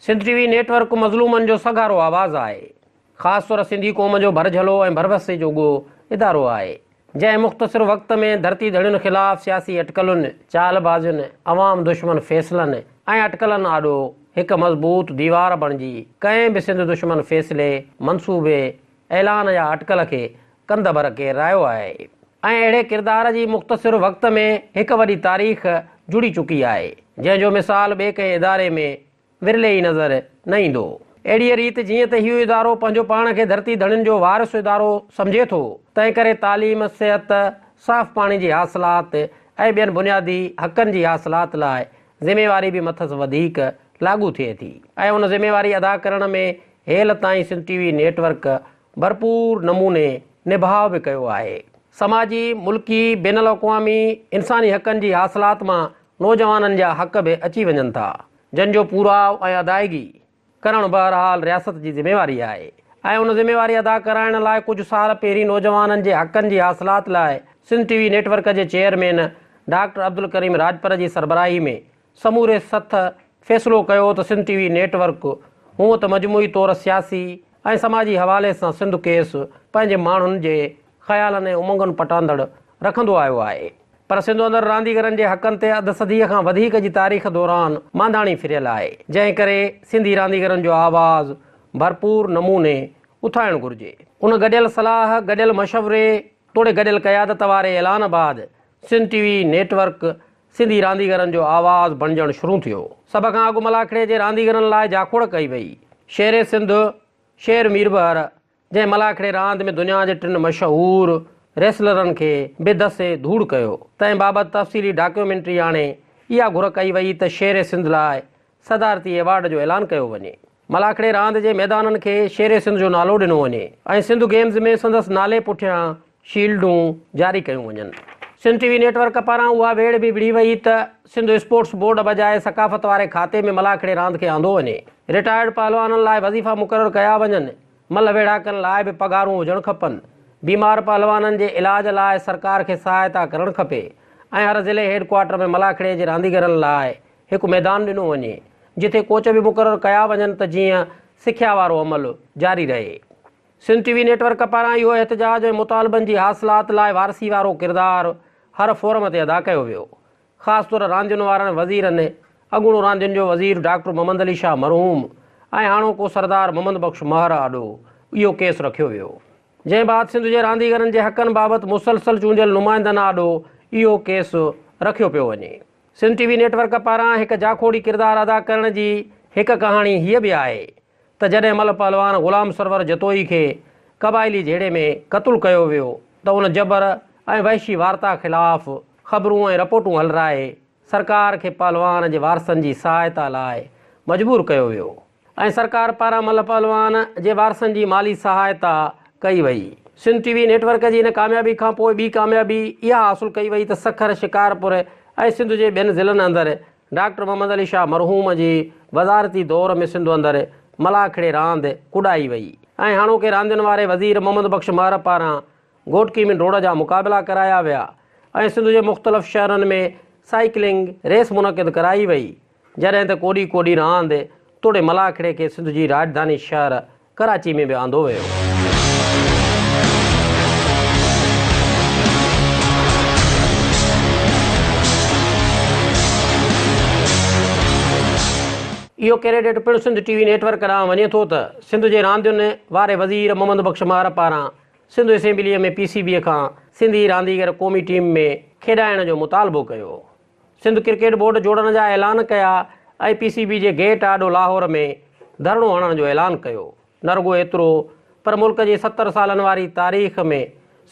سنڌ ٽي V net work مظلومن جو سگهارو آواز آهي. خاص طور سنڌي قوم جو ڀرجهلو ۽ ڀرڀسي جوڳو ادارو آهي، جنهن مختصر وقت ۾ ڌرتي ڌڻين خلاف سياسي اٽڪلن، چالبازين، عوام دشمن فيصلن ۽ اٽڪلن آڏو هڪ مضبوط ديوار بڻجي ڪنهن به سنڌ دشمن فيصلي، منصوبي، اعلان يا اٽڪل کي ڪنڌ ڀر ڪيرايو آهي ۽ اهڙي ڪردار جي مختصر وقت ۾ هڪ وڏي تاريخ جڙي چڪي آهي، جنهن جو مثال ٻئي ڪنهن اداري ۾ ورلي ئي نظر نه ايندو. اهڙيء ريت جيئن ته هيء ادارو پنهنجو پاڻ کي ڌرتي ڌڻين جو وارث ادارو سمجهي ٿو، تنهنڪري تعليم، صحت، صاف پاڻي جي حاصلات ۽ ٻين بنيادي حقن جي حاصلات لاء ذميواري به مٿس وڌيڪ لاڳو ٿئي ٿي ۽ ان ذميواري ادا ڪرڻ ۾ هيل تائين سنڌ ٽي وي نيٽ ورڪ ڀرپور نموني نڀاء به ڪيو آهي. سماجي، ملڪي، بين الاقوامي انساني حقن جي حاصلات مان نوجوانن جا حق به اچي وڃن ٿا، جن جو پورائو ۽ ادائگي ڪرڻ بهرحال رياست جي ذميواري آهي ۽ ان ذميواري ادا ڪرائڻ لاء ڪجهه سال پهرين نوجوانن جي حقن جي حاصلات لاء سنڌ ٽي وي نيٽ ورڪ جي چيئرمين ڊاڪٽر عبدالڪريم راڄپر جي سربراهي ۾ سموري سٿ فيصلو ڪيو ته سنڌ ٽي وي نيٽ ورڪ هونء ته مجموعي طور سياسي ۽ سماجي حوالي سان سنڌ ڪيس پنهنجي ماڻهن جي خيالن ۽ امنگن پٽاندڙ رکندو آيو آهي پر سنڌ اندر رانديگرن جي حقن تي اڌ صديء کان وڌيڪ جي تاريخ دوران مانڌاڻي ڦريل آهي، جنهن ڪري سنڌي رانديگرن جو آواز ڀرپور نموني اٿائڻ گهرجي. ان گڏيل صلاح، گڏيل مشوري توڙي گڏيل قيادت واري اعلان بعد سنڌ ٽي وي نيٽ ورڪ سنڌي رانديگرن جو آواز بڻجڻ شروع ٿيو. سڀ کان اڳ ملاکڙي جي رانديگرن لاء جاکوڙ ڪئي وئي. شير سنڌ، شير ميربحر، جنهن ملاکڙي راند ۾ دنيا جي ٽن مشهور ريسلرن کي به دسي ڌوڙ ڪيو، تنهن بابت تفصيلي ڊاڪيومينٽري آڻي اها گهر ڪئي وئي ته شير سنڌ لاء صدارتي ايوارڊ جو اعلان ڪيو وڃي. ملاکڙي راند جي ميدانن کي شير سنڌ جو نالو ڏنو وڃي ۽ سنڌ گيمز ۾ سندس نالي پٺيان شيلڊون جاري ڪيون وڃن. سنڌ ٽي وي نيٽ ورڪ پاران اها ويڙهه به وڙهي وئي ته سنڌ اسپورٽس بورڊ بجاء ثقافت واري کاتي ۾ ملاکڙي راند کي آندو وڃي. رٽائرڊ پهلوانن لاء وظيفا مقرر ڪيا وڃن، ملهه ويڙهاڪن لاء به پگهارون هجڻ کپن، بيمار پهلوانن جي علاج لاء سرڪار کي سهائتا ڪرڻ کپي ۽ هر ضلعي هيڊ ڪوارٽر ۾ ملاکڙي جي رانديگرن لاء هڪ ميدان ڏنو وڃي، جتي ڪوچ به مقرر ڪيا وڃن ته جيئن سکيا وارو عمل جاري رهي. سنڌ ٽي وي نيٽ ورڪ پاران اهو احتجاج ۽ مطالبن جي حاصلات لاء وارثي وارو ڪردار هر فورم تي ادا ڪيو ويو. خاص طور راندين وارن وزيرن، اڳوڻو راندين جو وزير ڊاڪٽر محمد علي شاهه مرحوم ۽ هاڻوڪو سردار محمد بخش مهر آڏو اهو ڪيس رکيو ويو. جنهن بعد سنڌ جي رانديگرن جي حقن بابت مسلسل چونڊيل نمائندن آڏو اهو ڪيس رکيو پيو وڃي. سنڌ ٽي وي نيٽ ورڪ پاران هڪ جاکوڙي ڪردار ادا ڪرڻ جي هڪ ڪهاڻي هيء به آهي ته جڏهن ملهه پهلوان غلام سرور جتوئي کي قبائلي جهيڙي ۾ قتل ڪيو ويو ته ان جبر ۽ وحشي وارتا خلاف خبرون ۽ رپورٽون هلرائي سرڪار کي پهلوان جي وارثن جي سهائتا لاء مجبور ڪيو ويو ۽ سرڪار پاران ملهه پهلوان جي وارثن جي مالي سهائتا ڪئي وئي. سنڌ ٽي وي نيٽ ورڪ جي ان ڪاميابي کانپوء ٻي ڪاميابي اها حاصل ڪئي وئي ته سکر، شڪارپور ۽ سنڌ جي ٻين ضلعن اندر ڊاڪٽر محمد علي شاهه مرحوم جي وزارتي دور ۾ سنڌ اندر ملاکڙي راند ڪڏائي وئي ۽ هاڻوڪي راندين واري وزير محمد بخش مهر پاران گهوٽڪي ۾ ڊوڙ جا مقابلا ڪرايا ويا ۽ سنڌ جي مختلف شهرن ۾ سائيڪلنگ ريس منعقد ڪرائي وئي جڏهن ته ڪوڏي ڪوڏي راند توڙي ملاکڙي کي سنڌ جي راڄڌاني شهر ڪراچي ۾ به آندو ويو. اهو ڪريڊٽ پڻ سنڌ ٽي وي نيٽ ورڪ ڏانهن وڃي ٿو ته سنڌ جي راندين واري وزير محمد بخش مهر پاران سنڌ اسيمبليء ۾ پي سي بيء کان سنڌي رانديگر قومي ٽيم ۾ کيڏائڻ جو مطالبو ڪيو. سنڌ ڪرڪيٽ بورڊ جوڙڻ جا اعلان ڪيا ۽ پي سي بي جي گيٽ آڏو لاهور ۾ ڌرڻو هڻڻ جو اعلان ڪيو. نه رڳو ايترو پر ملڪ جي 70 سالن واري تاريخ ۾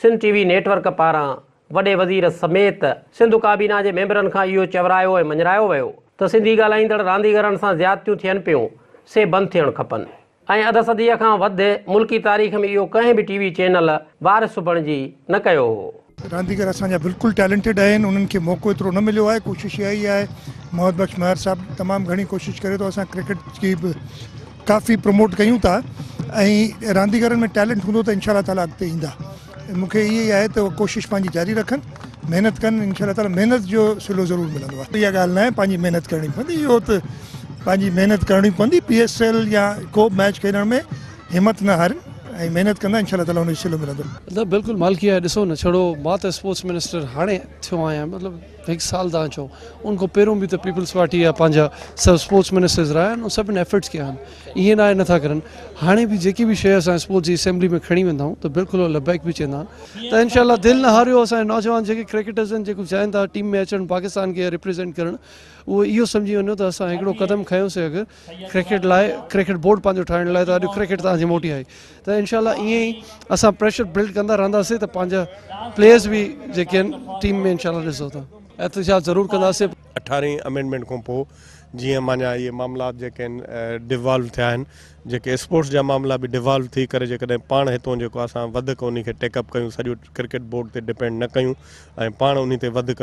سنڌ ٽي وي نيٽ ورڪ پاران وڏي وزير سميت سنڌ ڪابينا جي ميمبرن کان اهو چورايو ۽ مڃرايو ويو ته سنڌي ڳالهائيندڙ رانديگرن سان زيادتيون ٿين پيون سي بند ٿيڻ کپن. ۽ اڌ صديء کان وڌ ملڪي تاريخ ۾ اهو ڪنهن به ٽي وي چينل وارث بڻجي نه ڪيو هو. رانديگر اسان جا بلڪل ٽيلنٽيڊ آهن انهن کي موقعو ايترو نه مليو آهي ڪوشش اها ئي آهي محمد بخش مهر صاحب تمام گهڻي ڪوشش ڪري ٿو اسان ڪرڪيٽ کي به ڪافي پروموٽ ڪيون ٿا ۽ رانديگرن ۾ ٽيلنٽ هوندو ته انشاء الله تعالي اڳتي ايندا مون کي اهي ئي آهي ته ڪوشش پنهنجي جاري رکن محنت ڪن انشاء الله تعالي محنت جو صلو ضرور ملندو آهي اها ڳالهه ناهي پنهنجي محنت ڪرڻي پوندي اهو ته پنهنجي محنت ڪرڻي پوندي پي ايس ايل يا ڪو به ميچ کيڏڻ ۾ همت نه هارين ۽ محنت ڪندا انشاء الله تعالي ان جو صلو ملندو. نه بلڪل مالڪي آهي ڏسو نه ڇڙو مان ته اسپورٽس منسٽر هاڻي ٿيو آهيان مطلب هڪ سال تان چئو ان کان پهريون به ته پيپلز پارٽي جا پنهنجا سڀ اسپورٽس منسٽرز رهيا آهن سڀني ايفرٽس ڪيا آهن ائين نه آهي نٿا ڪرن هاڻي به جيڪي به شيء اسان اسپورٽس جي اسيمبلي ۾ کڻي ويندا آهيون ته بلڪل هو لبيڪ به چوندا آهن ته انشاء الله دل نه هاريو اسان جا نوجوان جيڪي ڪرڪيٽرز آهن جيڪو چاهين ٿا ٽيم ۾ اچڻ پاڪستان کي ريپريزينٽ ڪرڻ اهو اهو سمجهي وڃو ته اسان هڪڙو قدم کنيوسي اگر ڪرڪيٽ لاء ڪرڪيٽ بورڊ پنهنجو ٺاهڻ لاء ته اڄ ڪرڪيٽ توهان جي موٽي آئي ته انشاء الله ائين ئي اسان پريشر بلڊ ڪندا رهنداسين ته پنهنجا پليئرز به جيڪي آهن ٽيم ۾ انشاء الله ڏسو ته احتجاج ضرور ڪنداسين. اٺارهين امينڊمينٽ کان پوء جيئن معنيٰ اهي معاملات جيڪي آهن ڊيوالو ٿيا آهن جيڪي اسپورٽس جا معاملا به ڊيوالو ٿي ڪري جيڪڏهن پاڻ هتون جيڪو اسان وڌڪ انهي کي ٽيڪ اپ ڪيون سڄو ڪرڪيٽ بورڊ تي ڊپينڊ نه ڪيون ۽ پاڻ انهي تي وڌڪ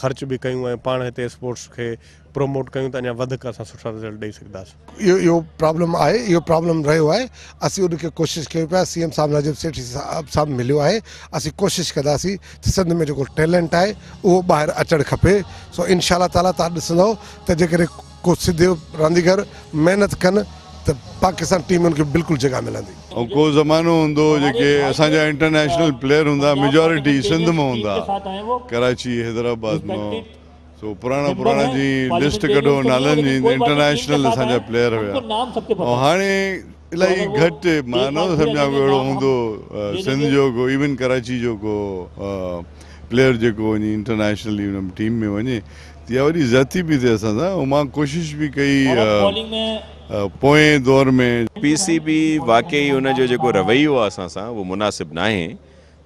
خرچ به ڪيون ۽ پاڻ هتي اسپورٽس کي پروموٽ ڪيون ته اڃا وڌڪ اسان سٺا رزلٽ ڏئي سگهنداسين. اهو اهو پرابلم آهي اهو پرابلم رهيو آهي اسين ان کي ڪوشش ڪيون پيا سي ايم صاحب نجم سيٺي صاحب سان مليو آهي اسين ڪوشش ڪنداسين ته سنڌ ۾ جيڪو ٽيلنٽ آهي اهو ٻاهر اچڻ کپي سو انشاء الله تعالي تهان ڏسندو ته جيڪڏهن ڪو سنڌي رانديگر محنت ڪن ته پاڪستان ٽيم ۾ ان کي بلڪل جڳهه ملندي. ۽ ڪو زمانو هوندو هو جيڪي اسان جا انٽرنيشنل پليئر هوندا ميجارٽي سنڌ مان هوندا ڪراچي حيدرآباد مان سو پراڻا پراڻا جي لسٽ ڪڍو نالن جي انٽرنيشنل اسان جا پليئر هيا ۽ هاڻي الاهي گهٽ مان نه ٿو سمجهان ڪو اهڙو هوندو سنڌ جو ڪو ايون ڪراچي جو ڪو پليئر جيڪو وڃي انٽرنيشنل ان ٽيم ۾ وڃي اها وڏي زيادتي پئي ٿئي اسان سان ۽ مان ڪوشش به ڪئي پوئين دور ۾. پي سي بي واقعي ان جو جيڪو رويو آهي اسان سان اهو مناسب ناهي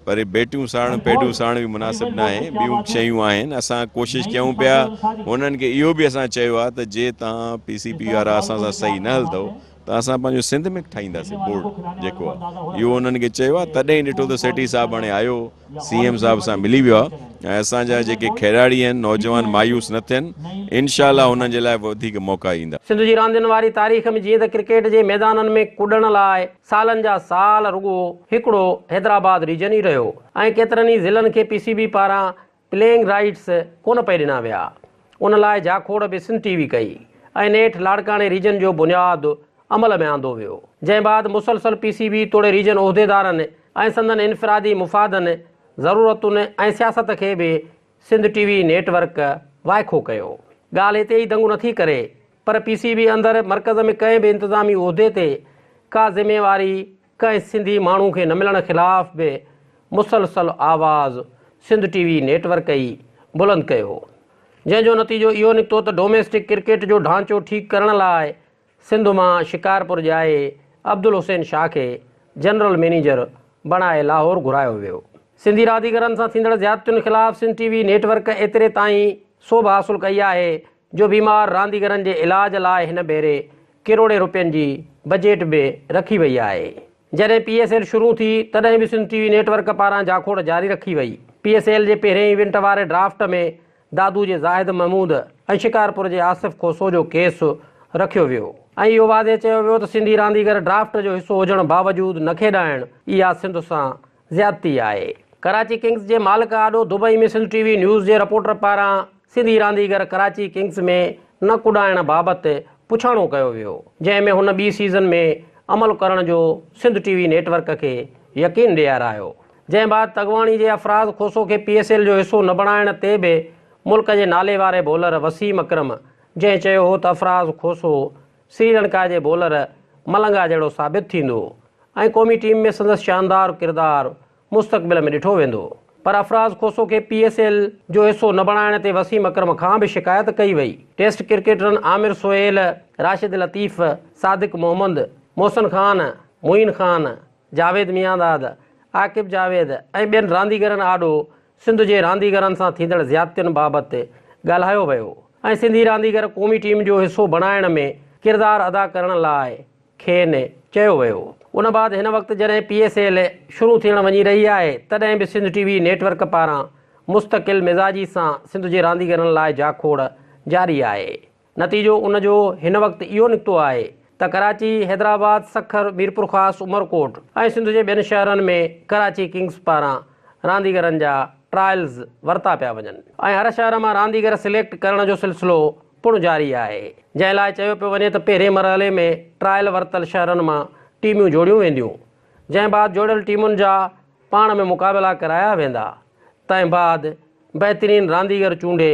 پر بيٽيون ساڙڻ پيڊون ساڙڻ به مناسب ناهي ٻيون شيون آهن اسان ڪوشش ڪيون پيا هنن کي اهو به اسان چيو آهي ته جي توهان پي سي بي وارا اسان سان صحيح نه هلندو ته اسان پنهنجو سنڌ ۾ ٺاهينداسين بورڊ جيڪو آهي اهو انهن کي چيو آهي تڏهن ڏٺو ته سيٺي صاحب هاڻي آيو سي ايم صاحب سان ملي ويو آهي ۽ اسان جا جيڪي کيڏاڙي آهن نوجوان مايوس نه ٿين انشاء الله انهن جي لاء وڌيڪ موقعا ايندا. سنڌ جي راندين واري تاريخ ۾ جيئن ته ڪرڪيٽ جي ميدانن ۾ ڪڏڻ لاء سالن جا سال رڳو هڪڙو حيدرآباد ريجن ئي رهيو ۽ ڪيترن ئي ضلعن کي پي سي بي پاران پليئنگ رائيٽس ڪونه پئي ڏنا ويا ان لاء جاکوڙ به سنڌ ٽي وي ڪئي ۽ نيٺ لاڙڪاڻي ريجن جو بنياد عمل ۾ آندو ويو، جنهن بعد مسلسل پي سي بي توڙي ريجن عهديدارن ۽ سندن انفرادي مفادن، ضرورتن ۽ سياست کي به سنڌ ٽي وي نيٽ ورڪ وائکو ڪيو. ڳالهه هتي ئي دنگ نٿي ڪري پر پي سي بي اندر مرڪز ۾ ڪنهن به انتظامي عهدي تي ڪا ذميواري ڪنهن سنڌي ماڻهو کي نه ملڻ خلاف به مسلسل آواز سنڌ ٽي وي نيٽ ورڪ ئي بلند ڪيو، جنهن جو نتيجو اهو نڪتو ته ڊوميسٽڪ ڪرڪيٽ جو ڍانچو ٺيڪ ڪرڻ لاء سنڌ مان شڪارپور ڄائي عبدالحسين شاهه کي جنرل مئنيجر بڻائي لاهور گهرايو ويو. سنڌي رانديگرن سان ٿيندڙ زيادتين خلاف سنڌ ٽي وي نيٽ ورڪ ايتري تائين سوڀ حاصل ڪئي آهي جو بيمار رانديگرن جي علاج لاء هن ڀيري ڪروڙين روپين جي بجيٽ به رکي وئي آهي. جڏهن پي ايس ايل شروع ٿي تڏهن به سنڌ ٽي وي نيٽ ورڪ پاران جاکوڙ جاري رکي وئي. پي ايس ايل جي پهرين ايونٽ واري ڊرافٽ ۾ دادو جي زاهد محمود ۽ شڪارپور جي آصف کوسو جو ڪيس رکيو ويو ۽ اهو واضح چيو ويو ته سنڌي رانديگر ڊرافٽ جو حصو هجڻ باوجود نه کيڏائڻ اها سنڌ سان زيادتي آهي. ڪراچي ڪنگز جي مالڪ آڏو دبئي ۾ سنڌ ٽي وي نيوز جي رپورٽر پاران سنڌي رانديگر ڪراچي ڪنگز ۾ نه ڪڏائڻ بابت پڇاڻو ڪيو ويو جنهن ۾ هن ٻي سيزن ۾ عمل ڪرڻ جو سنڌ ٽي وي نيٽ ورڪ کي يقين ڏيارايو. جنهن بعد تڳواڻي جي افراز کوسو کي پي ايس ايل جو حصو نه بڻائڻ تي به ملڪ جي نالي واري بولر وسيم اڪرم جنهن چيو هو ته افراز کوسو سريلنڪا جي بولر ملنگا جهڙو ثابت ٿيندو ۽ قومي ٽيم ۾ سندس شاندار ڪردار مستقبل ۾ ڏٺو ويندو پر افراز کوسو کي پي ايس ايل جو حصو نه بڻائڻ تي وسيم اڪرم کان به شڪايت ڪئي وئي. ٽيسٽ ڪرڪيٽرن عامر سهيل، راشد لطيف، صادق محمد، محسن خان، معين خان، جاويد ميانداد، عاقب جاويد ۽ ٻين رانديگرن آڏو سنڌ جي رانديگرن سان ٿيندڙ زيادتين بابت ڳالهايو ويو ۽ سنڌي رانديگر قومي ٽيم جو حصو بڻائڻ ۾ ڪردار ادا ڪرڻ لاء کين چيو ويو. ان بعد هن وقت جڏهن پي ايس ايل شروع ٿيڻ وڃي رهي آهي تڏهن به سنڌ ٽي وي نيٽ ورڪ پاران مستقل مزاجي سان سنڌ جي رانديگرن لاء جاکوڙ جاري آهي. نتيجو ان جو هن وقت اهو نڪتو آهي ته ڪراچي، حيدرآباد، سکر، ميرپورخاص، عمرڪوٽ ۽ سنڌ جي ٻين شهرن ۾ ڪراچي ڪنگز پاران رانديگرن جا ٽرائلز ورتا پيا وڃن ۽ هر شهر مان رانديگر سليڪٽ ڪرڻ جو سلسلو پڻ جاري آهي، جنهن لاء چيو پيو وڃي ته پهرين مرحلي ۾ ٽرائل ورتل شهرن مان ٽيمون جوڙيون وينديون، جنهن بعد جوڙيل ٽيمن جا پاڻ ۾ مقابلا ڪرايا ويندا، تنهن بعد بهترين رانديگر چونڊي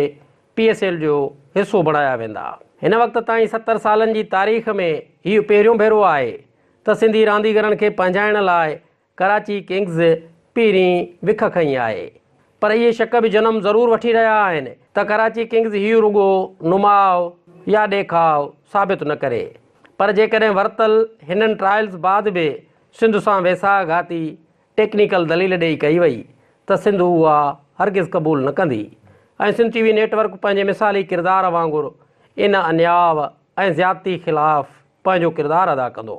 پي ايس ايل جو حصو بڻايا ويندا. هن وقت تائين 70 سالن جي تاريخ ۾ هيء پهريون ڀيرو آهي ته سنڌي رانديگرن کي پنهنجائڻ لاء ڪراچي ڪنگز پهرين وک کنئي آهي پر اهي شڪ به جنم ضرور وٺي رهيا آهن ته ڪراچي ڪنگز هيء رڳو نماء يا ڏيکاء ثابت نه ڪري پر جيڪڏهن ورتل هنن ٽرائلز بعد به سنڌ سان ويساهه گهاتي ٽيڪنيڪل دليل ڏئي ڪئي وئي ته سنڌ اها هرگز قبول نه ڪندي ۽ سنڌ ٽي وي نيٽ ورڪ پنهنجي مثالي ڪردار وانگر ان انياء ۽ زيادتي خلاف پنهنجو ڪردار ادا ڪندو.